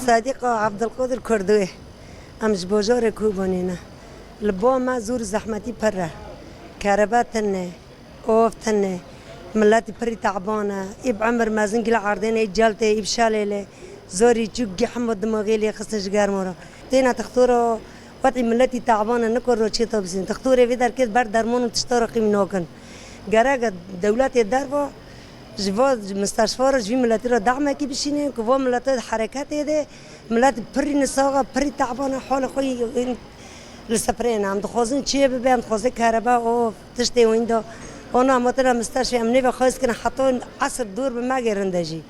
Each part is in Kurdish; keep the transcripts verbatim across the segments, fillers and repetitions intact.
Sadiqa Abdülkadir Kurdu. Em ji bajarê Kobanê ne. Li ba me zor û zehmetî pir e. Kerebe tune, av tune. Miletî pirî teban e. Î bi emir mezin gila erdêne, î celtê, î bi şalê lê. Zorî çû gihim û dimagê lê xistin ji germo re. Têne tixtora wetî miletî teban e, nikor ro çê to bisîn. Tixtorê vê derkê ber derman û tişta re qîm nakin. Gerek e dewletê derva ji va misteşfa re ji vî miletî re dehmekî bişînin, ku va milete di hereketê de, milet pirî nisaxa, pirî teban e, halê xwe yî li sifrê ne. Em dixwazin çê bibe, em dixwazin kerebe, av, tiştê wînda. Ona em hatine misteşfê, em nêve xwez kirin, heta esir dor bi me gêrin de jî.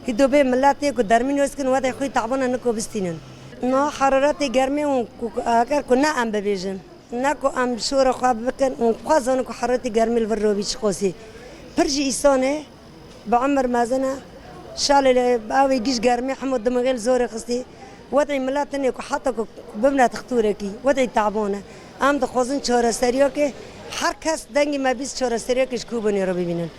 Hîdo bê miletê ku dermîn wez kirin, wedê xwe teban e, niko bistînin. Na heraretê germê û ku, eger ku ne em bibêjin. Ne ku em şora xwe bikin û xwe zanin ku heretî germî li vir robî çi qasî. Pir jî îsan e, bi emir mezin e. Şalê li ew ê giş germî hemû dimixê li zorê xistî. Wedî milet tune ku heta ku bimne tixtûrekî, wedî teban e. Em dixwazin çareseriyakê, her kes dengê me bîst çareseriyakê ji Kobanê re bibînin.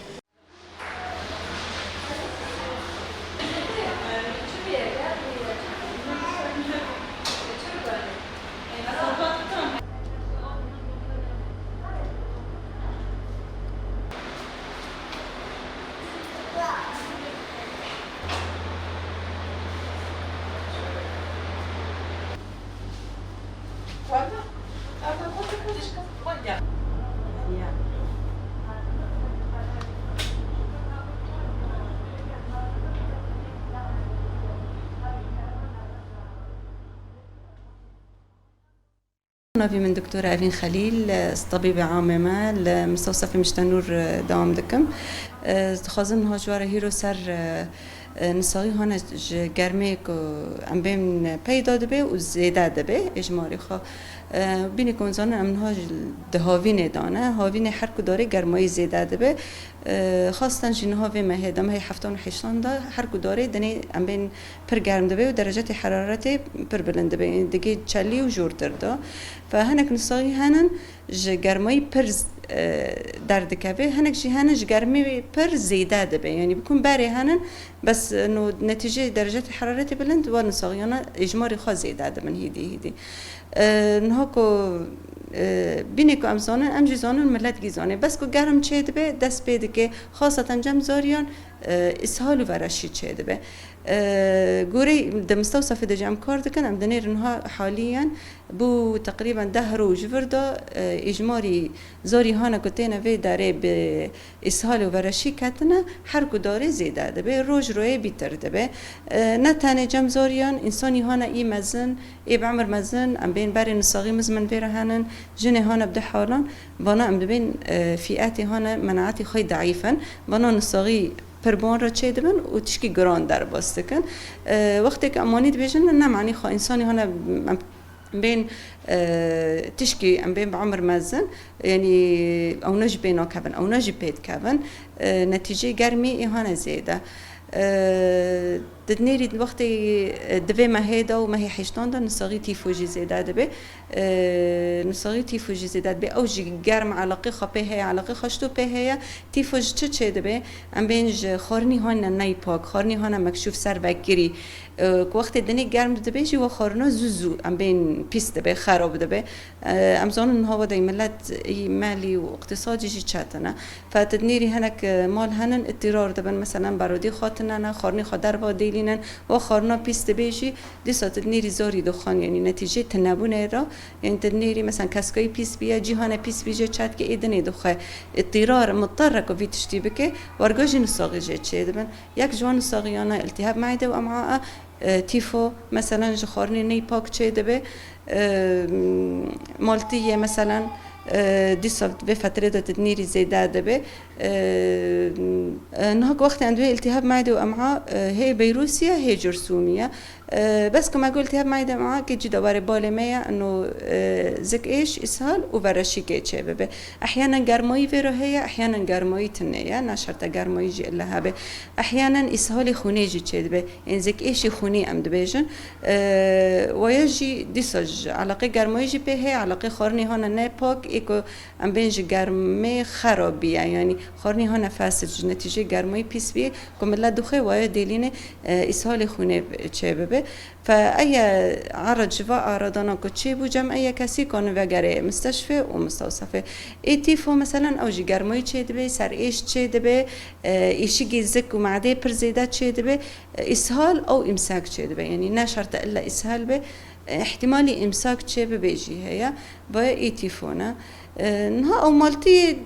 Navê min Doktor Evîn Xelîl, ez tebîbê amê me, li Mistewsefê Miştenûr, e, dewam dikim. Ez dixwazim niha ji we re hîro ser, e, e, nisaxî hane ji germê ku em bên peyda dibe û zêde dibe êjmarê xwe. E, bînî ku hûn zanin em niha ji, di havînê de ne, havînê her ku darê germayî zêde dibe. E, xasten jî niha vê mehê de, mehê heftan û heştan de her ku darê dinê em bên pir germ dibe û derecetê heraretê pir bilind dibe, digê çelî û jortir de. Ve hinek nisaxî henin ji germayî pir, e, derdikeve, hinek jî henin ji germî pir zêde dibe. Yanî bikun berê henin, bes, e, no netîcê derecetê heraretê bilind, wa nisaxiyana êjmarê xwe zêde dibin hîdî hîdî. E, niha ku, e, bînê ku em zanin, em jî zanin, milet gî zanê. Bes ku germ çê dibe, dest pê dike, xaseten cem zariyan, e, îshal û vereşî çê dibe. E, gorê di Mistewsefê de jî em kar dikin, em dinêrin ha haliyen bû teqrîben deh roj ji vir de, e, îjmarî zarî hane ku têne vê derê bi îshal û vereşî ketine, her ku darê zêde dibe, roj royê bîtir dibe. E, ne tenê cem zariyan, însanî hane î mezin, ê bi emir mezin, em bên berê nisaxî mizmin vê re henin, jinê hane bi du halan, vana em dibên, e, fîetê hane menaetê xwe deîf in, vana nisaxî pir ban re çê dibin û tişkî giran derbas dikin. E, wextê ku em wanî dibêjin, ne manî xwe însanî hane em bên, e, tişkî em bên bi emir mezin, yanî ew ne jî pê nakevin, ew ne jî pê dikevin, e, netîcê germî ê hane zêde. E, di nêrî wextê, e, di vê mehê de û mehê heştan de nisaxî tîfo jî zêde dibe. E, nisaxî tîfo jî zêde dibe. Ew jî germ eleqê xwe pê heye, eleqê xwe ji to pê heye. Tîfo ji çi çê dibe? Em bên ji xwarinî hane neypak, xwarinî hane mekşûf ser vekirî. E, ku wextê dinê germ dibe jî we xwarina zû zû em bên pîs dibe, xerab dibe. E, em zanin niha wedey milet î melî û iqtîsadî jî çetin e. Fe tu dinêrî hinek, e, mal henin îtîrar dibin, meselen berodî xwe tune ne, xwarinî xwe derva dêlînin, we xwarina pîs dibe jî dîsa tu dinêrî zarî dixwin, yanî netîcê tunebûnê re, yanî tu dinêrî meselen keskayî pîs bîye, cîhane pîs bîje, çetke ê dinê dixwe îtîrar, muterre ku vî tiştî bike, werga jî nisaxî jê çê dibin. Yek ji wan nisaxiyana îltîhab meide û em'a e, tîfo, meselen ji xwarinê neypak çê dibe, e, maltî ye, meselen, e, dîsa vê fetrê de tu dinêrî zêde dibe. E, e, niha ku wextê em dibê îltîhab meide û em'a, e, hê beyrûsî ye, hê cursûmî ye. E, bes ku me got îltîhab meide û em'a, kê cî de warê balê me ye, ino, e, zik êş, îshal û vereşîkê çê bibe. Ehyanen germayî vê re heye, ehyanen germayî tune ye, ne şert e germayî jî illa hebe. Ehyanen îshalê xûnê jî çêdibe, ên zikêşî xûnî em dibêjin. E, waya jî dîsa ji eleqê germayî jî pê heye, eleqê xwarinê hane ne pak, ê ku em bên ji germê xerab bîye, yanî xwarinê hane fesid ji netî-, Jê germayî pîs bî ku millet dixwe waye dêlînê, e, îshalê xwînê çê bibe. Fe eye erec va eredana ku çêbû cem eye kesî kane vegerê mistişfê û mistewsefê. Ê tîfo meselen ew jî germayî çêdibe, serêş çêdibe, e, îşigî zik û madê pir zêde çêdibe, e, îshal ew îmsak çêdibe. Yanî ne şert e illa îshal be, e, îhtîmalî îmsak çêbibe jî heye. Baye ê tîfo ne. E, niha ew maltî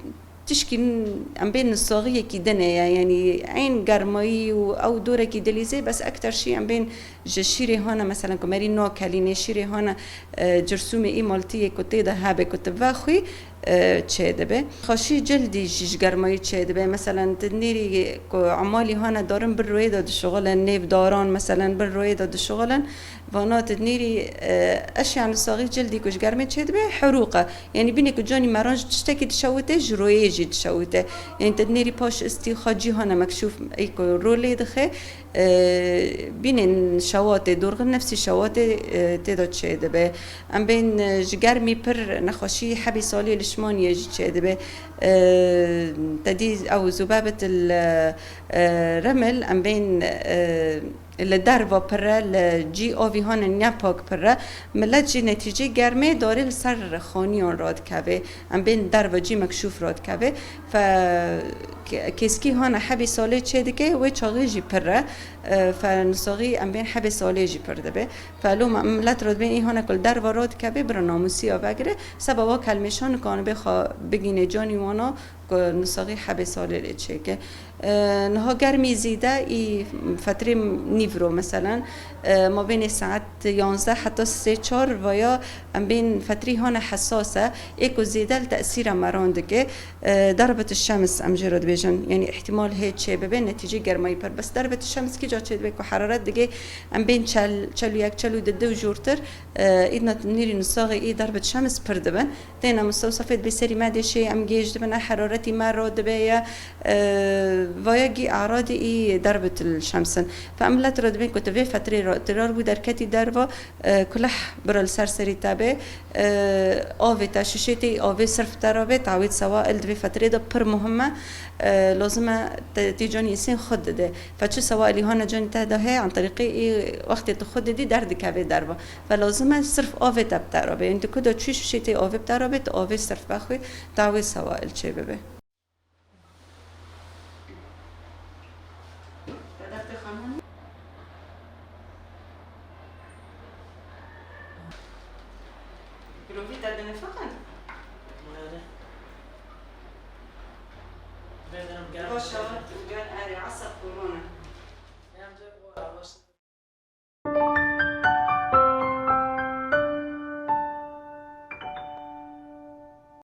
tişkî n-, em bên nisaxiyekî din e, yanî eyn germayî û ew dorekî dilîzê, bes ekter şî em bên ji şîrê hane, meselen ku merî nakelînê şîrê hane, e, cirsûmê î maltiyê ku tê de hebe ku tu vexwî, e, çê dibe. Xweşî cildî jî ji germayî çê dibe. Meselen tu nêrî ku emalî hane darin bin royê de dişuxulin, nêv daran meselen bin royê de dişuxulin. Vana tu nêrî, e, eşya nisaxî cildî ku ji germê çê dibe, herûq e. Yanî bînê ku canî meran ji tiştekî dişewite, ji royê jî dişewite. Yanî tu nêrî paş istî xacî hane mekşûf, ey ku ro lê dixe, e, bînên şewatê, dorxin nefsî şewatê, e, tê de çê dibe. Em bên, e, ji germî pir nexweşî hebî salê lişmaniyê jî çê dibe. E, te dî ew zubabet il, e, remil, em bên, e, li derva pir e, li cî avî hane nepak pir e. Milet jî netîcê germê darê li ser xaniyan radikeve. Em bên derva cî mekşûf radikeve. Fe ke-, kêskî hane hebî salê çê dike, wê çaxê jî pir e. E, fe nisaxî em bên hebê salê jî pir dibe. Fe loma milet re dibên î hane ku li derva radikeve, bira namûsiya vegire. Seba wa kelmêşan nikanibe xwe bigîne canî wana ku nisaxî hebê salê lê çêke. E, niha germî zêde î fetrê nîvro, meselen, e, mabênê saet yanzdeh heta sê çar vaya em bên fetrî hane hesas e, ê ku zêde li tesîra meran dike, e, derbet şems em jê re dibêjin. Yanî îhtimal hê çê bibe, netîcê germayî pir. Bes derbet şems kîca çê dibe ku heraret digê em bên çel, çel û yek, çel û du, du û jûrtir, e, îdna nîrî nisaxê î derbet şems pir dibin. Têne mistewsefê dibê serî me dêşê, em gêj dibin, e heraretî me ro dibe ye, e, vaya gî eradî î derbitil şemsin. Fe em milet re dibên ku tu vê fetrê re, tu rar bû derketî derva, e, kuleh bira li ser serî te bê, e, avê te şişê tê avê sirf te re bê, tawît sewail di vê fetrê de pir muhim e. E, lazim e te, tê canî însên xwe dide. Fe çi sewailî hane canî te de heye, an terîqê î wextê tu xwe didî derdikevê derva. Ve lazim e sirf avê te bi te re be. Yanî tu ku de çû şişê tê avê bi te re be, tu avê sirf vexwî, dawê sewail çê bibe. Girovî te dinifiqin? Baş e, gel erê, eseb ku